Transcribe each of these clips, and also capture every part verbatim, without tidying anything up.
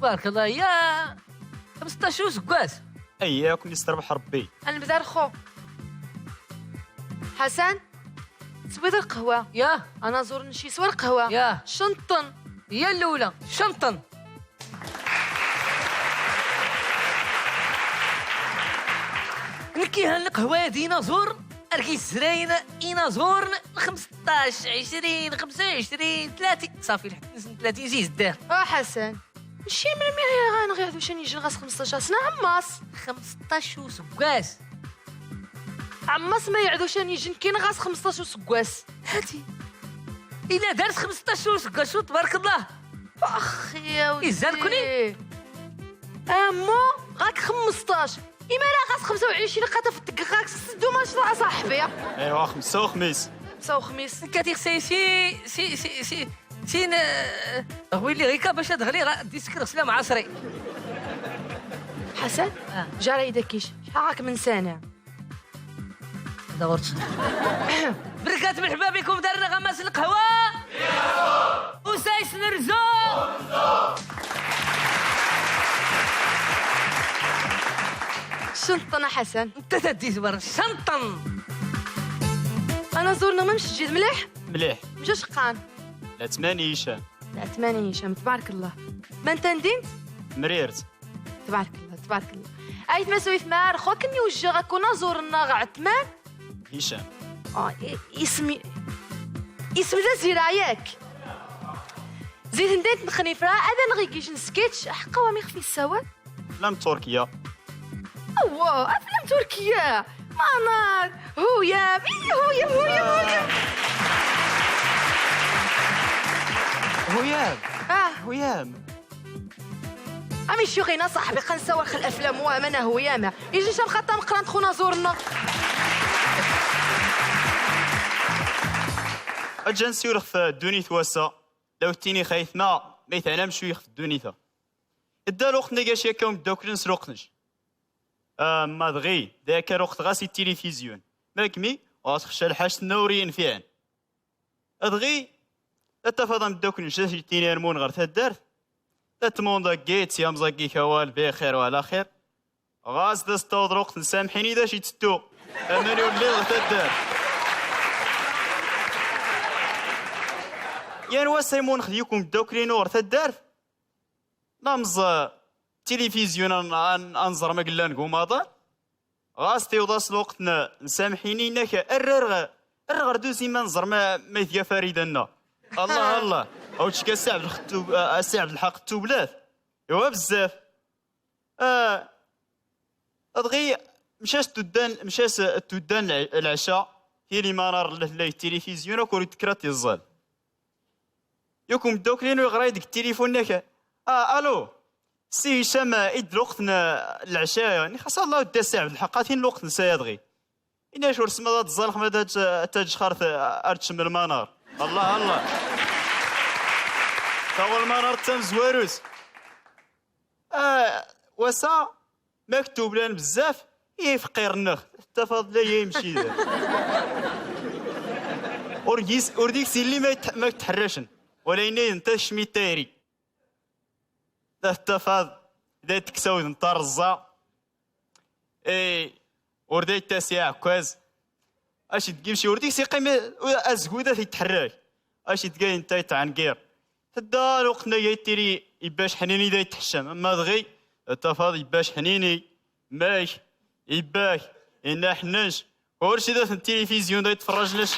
تبارك الله، يا خمسطاش اسقاس. اي، ياكم يستربح ربي. أنا نبدا الخو. حسن، تسويد القهوة. يا. أنا زور نشي سوى القهوة. يا. شنطن. هي الأولى، شنطن. نكي هالقهوة ديناصور، أركي الزراين ديناصور، خمسطاش، عشرين، خمسة وعشرين، ثلاثين، صافي، لحد سن ثلاثين زيد الدار. آه حسن، ماشي من مي غير غنغي هادو شان يجي غاس خمسطاش سنة عماس. خمسطاش وسقاس. عماس ما يعدو شان يجي كاين غاس خمسطاش وسقاس. هاتي. إلا دارت خمسطاش وسقاس، تبارك الله. أخ يا ودي. إزال كوني؟ أمو، غاك خمسطاش. إما راه غاس خمسة وعشرين قطف الدق غاك سدو ما شاء الله صاحبي. ايوا، خمسة وخميس. خمسة وخميس. كاتي خصي شي، شي، شي، شي، شي ن-، غوي لي غيكا باش تغلي غا ديسك غسلة معصري. حسن، آه. جا راه يدكيش. شحال راك من سنة؟ دورت. بركات، مرحبا بكم، دارنا غماس القهوة. وسايس نرزو. شنطن حسن. انت تدي زوار، شنطن. أنا زورنا ما مشيت جيت مليح؟ مليح. مشاش قان؟ لا، ثمانية هشام. لا، ثمانية هشام، تبارك الله. ما انت ندينت؟ مريرت. تبارك الله، تبارك الله. أيت ما سويت مار، خو كني وجه غاكونا زورنا غا عثمان. هشام. آه، إ-، اسمي، اسم ذا زراياك. زيد نديت نخني فرا، أذا نغيكيش نسكيتش، حقا وامي خفي السواد. أفلام تركية. أوه، أفلام تركية. منار، هويام، إيه، هويام، هويام، هويام. هويام. آه. هويام. أمي شو غينا صاحبي، خنسا ورخ الأفلام وامنا هويامة. يجي شان خطا مقران خونا زورنا. أجان سيورخ في الدوني ثواسا. لو تيني خايف ما، ما يتعلمش ويخ في الدوني ثا. إدا الوقت نقاش يكاوم الدوكرين سلوقنش. آه، ما دغي، ذاك الوقت غاسي التلفزيون. ماكمي، وغتخشى الحاج النوريين فيعن. دغي، اتفضل مدوك نجاش يتيني يرمون غير تدارت. تتمون ذاك جيت يا مزاكي كوال بخير وعلى خير. غاز دستو دروك نسامحيني دا شي تتو. أماني ولي غير تدارت. يا نوا سيمون خديكم مدوك لي نور تدارت. نمز تلفزيون أن-، أن-، أنظر ما قلان قوماضان. غاس تيوضاس الوقت ن-، نسامحيني إنك أرر غ-، أرر غردوزي ما نظر ما، ما يتقى فريدنا. الله، الله. أو تشكى السي عبد الخ-، التوب-، آه، السي عبد الحق التوبلات. إوا بزاف. آه، أدغي مشاش تودان، مشاش تودان الع-، العشاء. هي لي ما نار له، له التلفزيون وكوري تكرات يزال. يوكم دوكلين ويغراي ديك التليفون ناك. آه، ألو. سي هشام، إد الوقت ن-، العشاء، يعني، خاص الله ودي السي عبد الحق، عطيني الوقت نسايا دغي. إنا شو رسمة ذات الزلخ ما دات تاج خارث أرتشم المنار. الله، الله. تاول المنار تم زواروس. آه، وسا مكتوب لان بزاف، إيه فقير نخ. تفضل يمشي ذا. أورجيس، أورديك سيلي ما يتح-، ما يتحرشن. ولا إني انت شمي تيري. دا تفاض، دا تكساو نطار الزا. إيه، وردي تاسع كواز. أشي تجيب شي وردي سي قيمة أزقودة في تحرك. أشي تجي انت تعنقير. تدا الوقت نجي تيري يباش حنيني دا يتحشم. أما دغي، تفاض يباش حنيني. ماك، يباك، إنا حنش. كلشي دات التلفزيون دا يتفرج لش.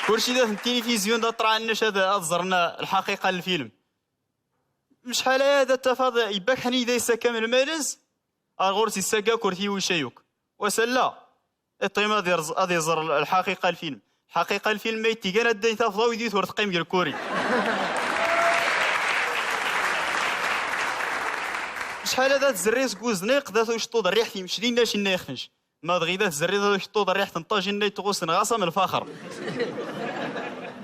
كلشي دات التلفزيون دا طرا لش هذا، هذا زرنا الحقيقة الفيلم. مش حالة هذا التفاضل، يباك حني دا يسكا من المالز. أغورتي الساقا كورتي وشيوك. وسلا. الطيمة هذه يرز-، هذه يزر الحقيقة الفيلم. الحقيقة الفيلم ما يتيقان هدا يتافضا ويدي ثور تقيم ديال كوري. شحال هذا تزري سكوز نيق ذات وشطوط الريح في مشرين ناش النيخنش. ما دغي ذات تزري ذات وشطوط الريح تنطاج النيت غوسن غاصة من الفخر.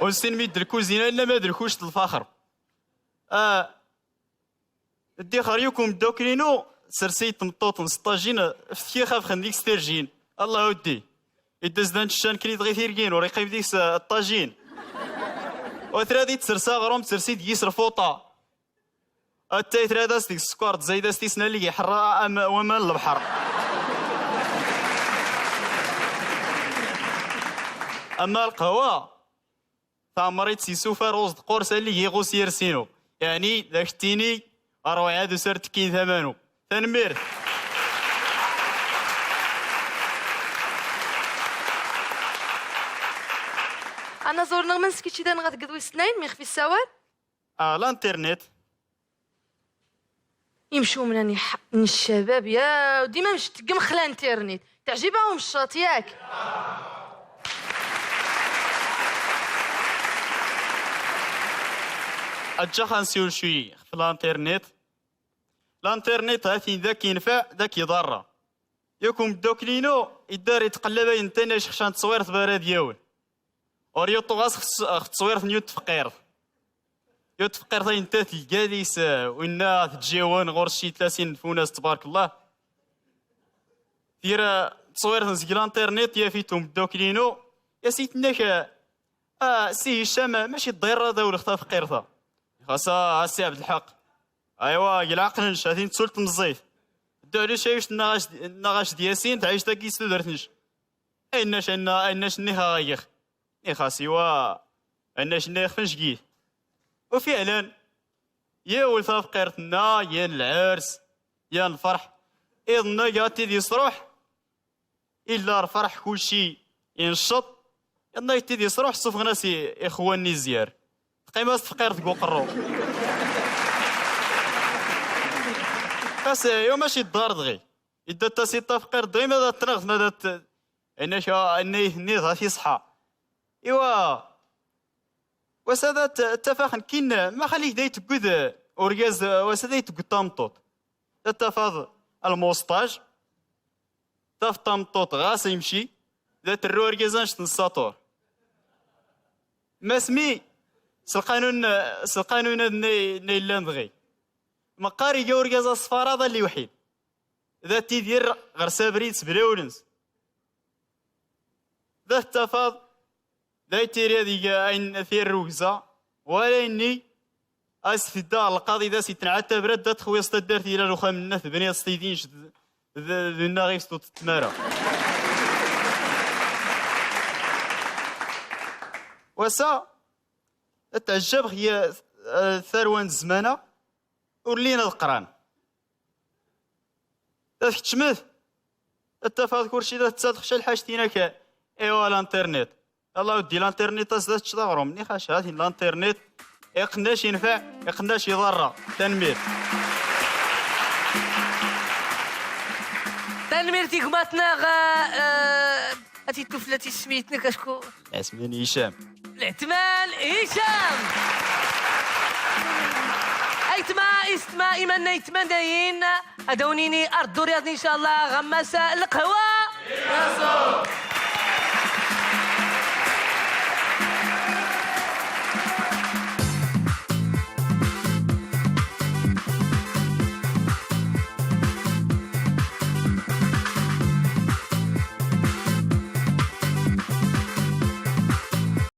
ونسين ميد الكوزينة إلا ما دركوش الفخر. آه. الديخر يكون دوكرينو سرسي تمطوط نسطاجين فتكي خاف خنديك ستيرجين. الله ودي. يدز دان تشان كريد غي ثيرجين وريقيب ديك س-، الطاجين. Wa trad i tsers aɣrum, tsers-it deg-s lfuṭa. Attay trad-as deg-s sskeṛ, tzayd-as tisnalli iḥerra am waman n lebḥer. Ama lqahwa, tɛemmer-itt s isufar, ɣur-s tqur s allig iɣus yers-inu. Yeɛni, d ak-ttini, rwiɛa d usar tekkin tamanu. Tanemmirt. Anaẓur-nneɣ, mans kečč i d anɣa deg d wis tnayen, mi xef issawal? Ah, l'internet. Imcumnen iḥ-, n ccabab, ya, dima mcettegem x l'internet. Teɛjib-awen ccaṭ, yak? Aǧǧax ad nsiwel cwiya xef l'internet. L'internet ha-t-in d ak-infaɛ, d ak-iḍarra. Yakk umeddakel-inu idder itqellab ayen tanna ixeccan ttṣwirt bara d-yawel. Ur yuṭu ɣas x-, x ttṣwirt n yut tfeqqirt. Yut tfeqqirt ayen ta telgad-is, eh, winna tǧiwen ɣur-s citlasin n tfunast, tbarek Allah. Tira ttṣwirt n zeg l'internet yaf-it umeddakel-inu, yas-it-nna-k, eh, Ah, Si Hicam, mačči ḍirra ad awleɣ tafeqqirt-a. Xas a, a Si Ɛebdelḥaq. Aywa, g lɛeql-nc, a tin tsult meẓẓiyt. Ddu ɛli cayuct nnaɣ-ac, nnaɣ-ac d Yasin, tɛic dagi s tudert-nc. Ay nnac, ay nna-, ay nnac nniɣ a ɣayex. Nniɣ xas iwa, ay nnac nniɣ fenjgit. U fiɛlan, yawel tafeqqirt-nna, yan lɛers, yan lferḥ. Iḍ-nna ga tid yesruḥ, Illa rferḥ kulci inceṭ, iḍ-nna yettid yesruḥ, ssufɣen-as i, ixwan-nni zyar. Teqqim-as tfeqqirt deg uqerru. Xas, eh, iwa mačči ḍar dɣi. Idda-t-as i tafeqqirt dɣi, ma da t-tneɣ, ma da t-, inna-k, ah, inna-yi-tenniḍ, ha t-iṣḥa. Iwa, was ad t-, ttafax nekkin, ma xali-k da yi-teggud, eh, urgaz, eh, was ad yi-teggud tameṭṭut. Da tafaḍ lmusṭaj, Taf tameṭṭut ɣas imci, da terru argaz annect n ssaṭur. Mass mi, s lqanun, s lqanun ad nna, nna yellan dɣi. Meqqar iga urgaz asfar-a d alli wḥid. Da tidir ɣer-s abrid s blawul-ns. Da tettafaḍ, da yettiri ad ig ayen tirrugza, wala ayenni, as tedda ɣer lqaḍi, da s-ittenɛa tabrat, da texwiẓ taddart, ila uxxam-nna tebniḍ s tidinc d, d, d unnaɣ-is ur tettmara. Wasa, ad tɛejjab xya, eh, tarwa n zzmana, ur llin ad qran. Da tkeččmet, ad tafeḍ kulci da tettadx ca lḥaǧt-inak, iwa, l'internet. Yalla uddi, l'internet as da teččeḍ aɣrum-nni, xaca ha-t-in l'internet, iqqen-ac infaɛ, iqqen-ac iḍarra. Tanemmirt. Tanemmirt i gma-tneɣ, eh, a t-id-tufla tismit-nnek acku Asmi n Hicam. Letman Hicam. Aytma, istma, iman n aytma dayin, ad awen-ini ar dduriyaḍ, incallah, ɣer Massa Lqahwa.